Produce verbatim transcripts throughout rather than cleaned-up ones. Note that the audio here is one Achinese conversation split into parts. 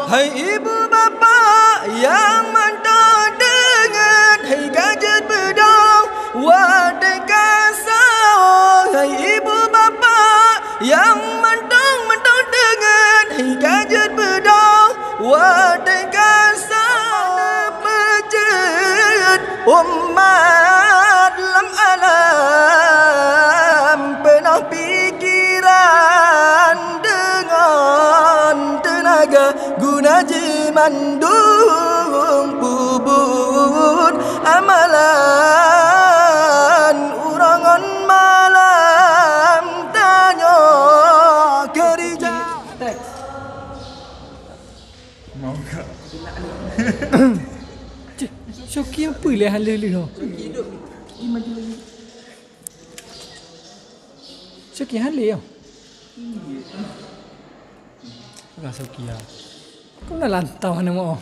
Hai ibu bapak nyang mantong deungon, hai ka jeuet beudôh watèe ka sawoe. Hai ibu bapak nyang mantong-mantong deungon, hai ka jeuet beudôh watèe ka sawoe. Peujeuet umat lam alam peunoh pikeran deungon teunaga, guna jih mandum peubuet amalan uroe ngon malam tanyoe keurija. Ceh, Syuki apa leh haleue leuh? Syuki haleue ya? Enggak Syuki ya. Kau nak lantau mana mau?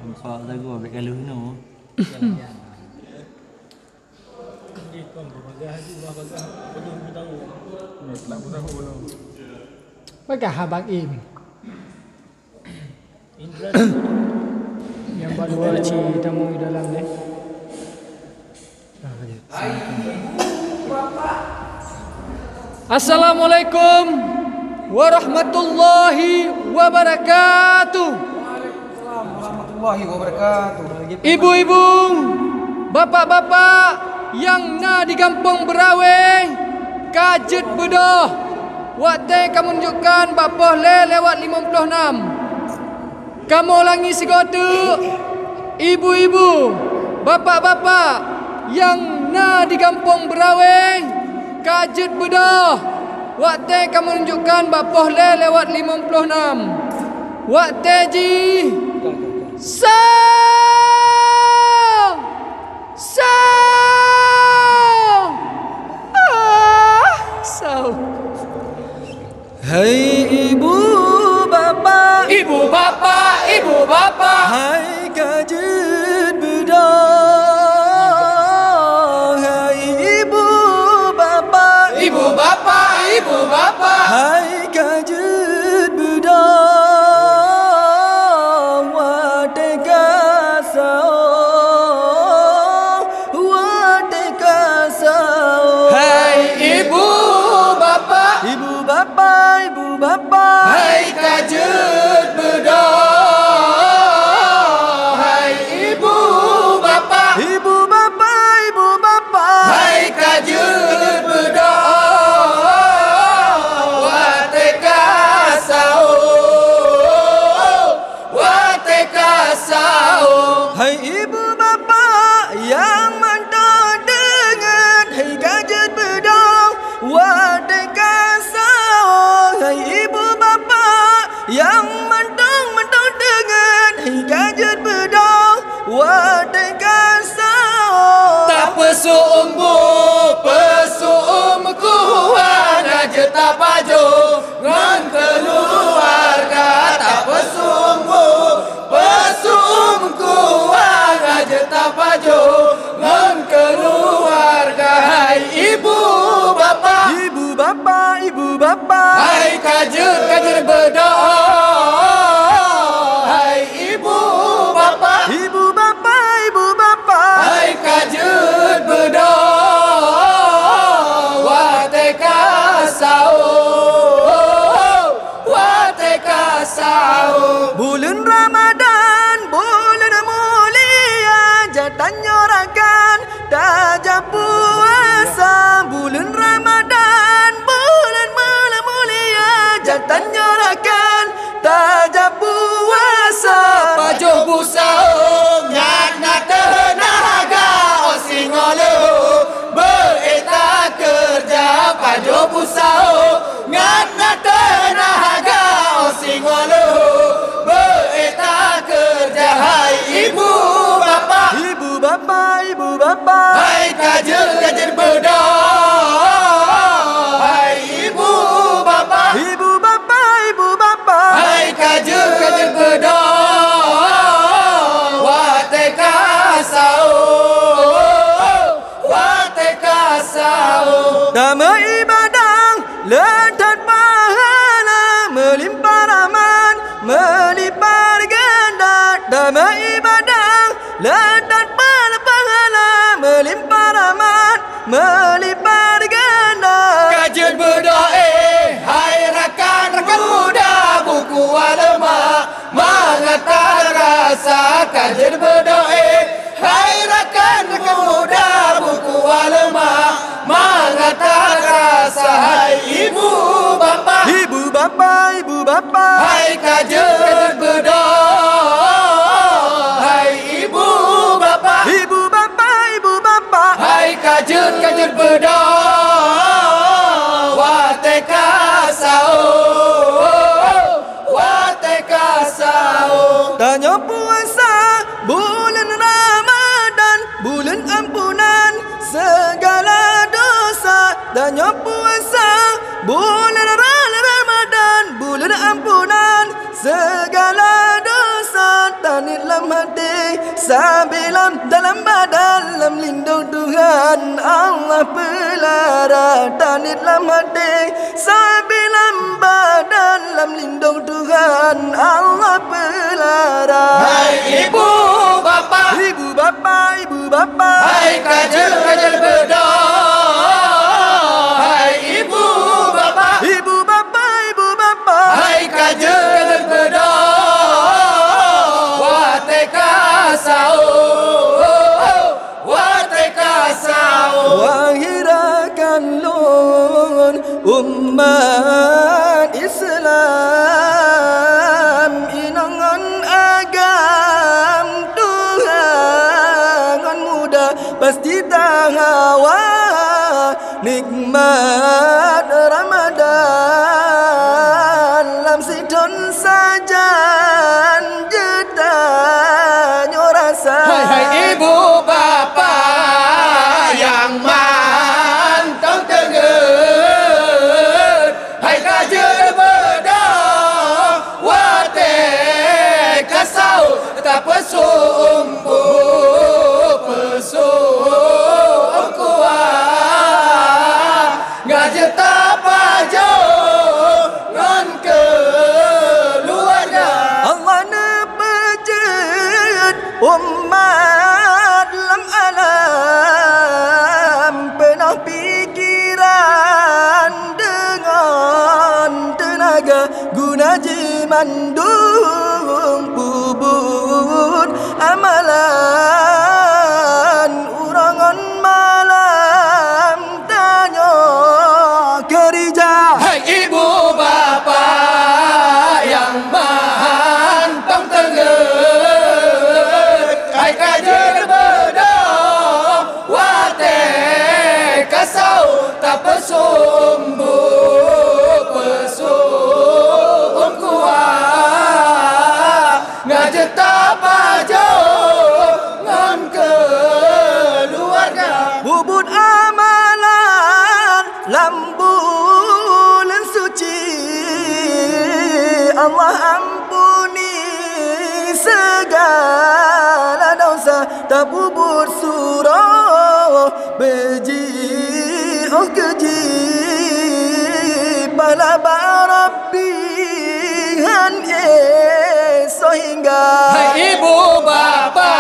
Nampak lagu Abed Kaluh tu. Bagah Abang Im. Yang buat dua citamu di dalam ni. Assalamualaikum warahmatullahi wabarakatuh. Waalaikumsalam warahmatullahi wabarakatuh. Ibu-ibu, bapak-bapak nyang na di Gampông Beurawe, ka jeuet beudôh. Watèe kamoe nunjukkan bak poh lhèe lewat limong ploh nam. Kamoe ulangi sigoe teuk, ibu-ibu, bapak-bapak nyang na di Gampông Beurawe, ka jeuet beudôh. Watèe kamoe nunjukkan bak poh lhèe lewat limong ploh nam. Watèe jih, song! Song! Ah, song! Hai ibu bapak, ibu bapak, ibu bapak, hai ka jeuet beudôh. Hai ibu bapak, ibu bapak, ibu bapak, hai ka jeuet beudôh. Watèe ka sawoe, watèe ka sawoe. Hai ibu bapak, ibu bapak, ibu bapak, hai ka jeuet beudôh. Hai ibu bapak, ibu bapak, ibu bapak, hai ka jeuet beudôh. Watèe ka sawoe, watèe ka sawoe. Hai ibu bapak nyang mantong deungon, hai ka jeuet beudôh watèe ka sawoe. Hai ibu bapak nyang mantong-mantong deungon, hai ka jeuet beudôh watèe ka sawoe. Tapeuseumeung bu, peuseumeung kuah, na jeuet tapajoh ngon keuluwarga. Tapeuseumeung bu, peuseumeung kuah, na jeuet tapajoh ngon keuluwarga. Hai ibu bapak, ibu bapak, ibu bapak, hai ka jeuet, ka jeuet beudôh. Hai ibu bapak, ibu bapak, ibu bapak, hai ka jeuet beudôh. Watèe ka sawoe, watèe ka sawoe. Buleuen Ramadhan, buleuen mulia, jak tanyoe rakan tajak puasa. Buleuen Ramadhan, buleuen mulia, jak tanyoe rakan tajak puasa. Pajoh bu sawoe ngat na teunaga, oh singoh leuhô beu-ék takeureuja. Pajoh bu sawoe ngat na teunaga, oh singoh leuhô beu-ék takeureuja. Hai ibu bapak, ibu bapak, ibu bapak, hai ka jeuet, ka jeuet beudôh. Hai ibu bapak, ibu bapak, ibu bapak, hai ka jeuet, ka jeuet beudôh. Watèe ka sawoe. Meulimpah rahmat, meulimpah ganda. Ka jeuet beudôh, eh, hai rakan-rakan muda, buku ulama, mangat that rasa. Ka jeuet beudôh, eh, hai rakan-rakan muda, buku ulama, mangat that rasa. Hai ibu bapa, ibu bapa, ibu bapa, hai ka jeuet beudôh, hai ibu bapa, ibu bapa, ibu bapa, hai ka jeuet, ka jeuet beudôh, watèe ka saho, watèe ka saho. Tanyoe puasa buleuen Ramadan, buleuen ampunan segala dosa. Tanyoe puasa buleuen Ra-, Ramadan, buleuen ampunan segala dosa. Taniet lam até, sabé lam dalam badan, lam lindong Tuhan Allah peulara. Taniet lam até, sabé lam badan, lam lindong Tuhan Allah peulara. Hai ibu bapa, ibu bapa, ibu bapa, hai ka jeuet, ka jeuet beudôh. Hai ibu bapa, ibu bapa, ibu bapa, hai ka jeuet, ka jeuet beudôh, watèe ka saho, watèe ka saho. Wahai rakan lôn umat Islam, inong ngon agam, tuha ngon muda, pasti tahawa nikmat Ramadan lam sithon sajan jeuet tanyoe rasa. Hai, hai ibu bapa nyang mantong teungeut, hai ka jeuet beudôh watèe ka saho, tapeusôk umbôk, peusôk kuah, ngon jeuet tapajoh ngon keuluwarga. Allah neupeujeuet umat lam alam peunoh pikeran deungon teunaga, guna jih mandum peubuet amalan uroe ngon malam tanyoe keurija. Hai ibu bapa nyang mantong teungeut, hai ka jeuet beudôh watèe ka saho, tapeusôk umbôk, peusôk kuah, ngon jeuet tapajoh ngon keuluwarga. Peubuet amalan lam buleuen suci, Allah ampuni segala dosa. Tapeubuet surah beujiôh keu jih, pahala bak Rabbi han éh soe hingga. Hai ibu bapa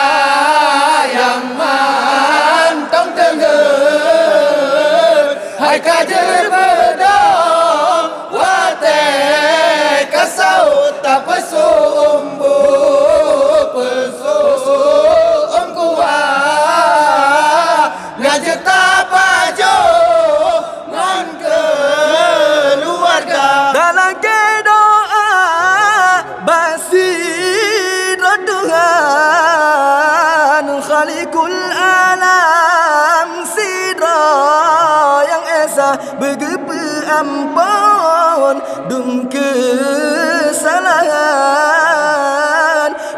nyang mantong teungeut, hai ka jeuet beudôh watèe ka saho, tapeusôk umbôk, peusôk kuah, ngon jeuet tapajoh ngon keuluwarga. Talakèe doa bak sidroe Tuhan, Khaliqul Alam, sidroe Yang Esa, beugeupeuamphon dum keusalahan,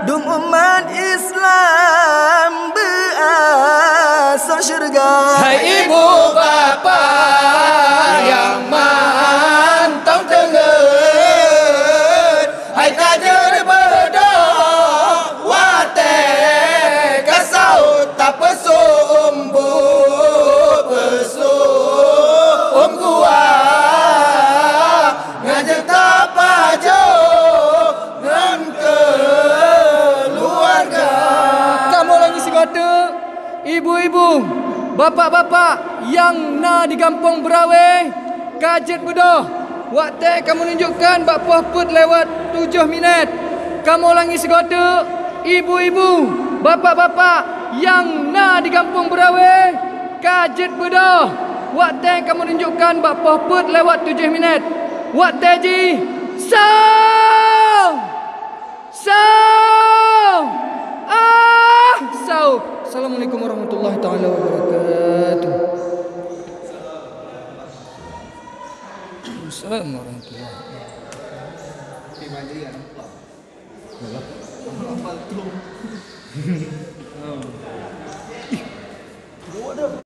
dum umat Islam beuasoe syeuruga. Hai ibu bapa nyang mantong teungeut, hai ka jeuet beudôh watèe ka saho, tapeusôk umbôk, peusôk kuah, ngon jeuet tapajoh ngon Ibu-ibu, bapak-bapak nyang na di Gampông Beurawe, ka jeuet beudôh. Watèe ka meununjukkan bak poh peuet lewat tujoh minèt. Kamoe ulangi sigoe teuk, ibu-ibu, bapak-bapak nyang na di Gampông Beurawe, ka jeuet beudôh. Watèe ka meununjukkan bak poh peuet lewat tujoh minèt. Watèe jih, soe! Soe! Ah, soe! Assalamualaikum warahmatullahi taala wabarakatuh. Assalamualaikum warahmatullahi wabarakatuh.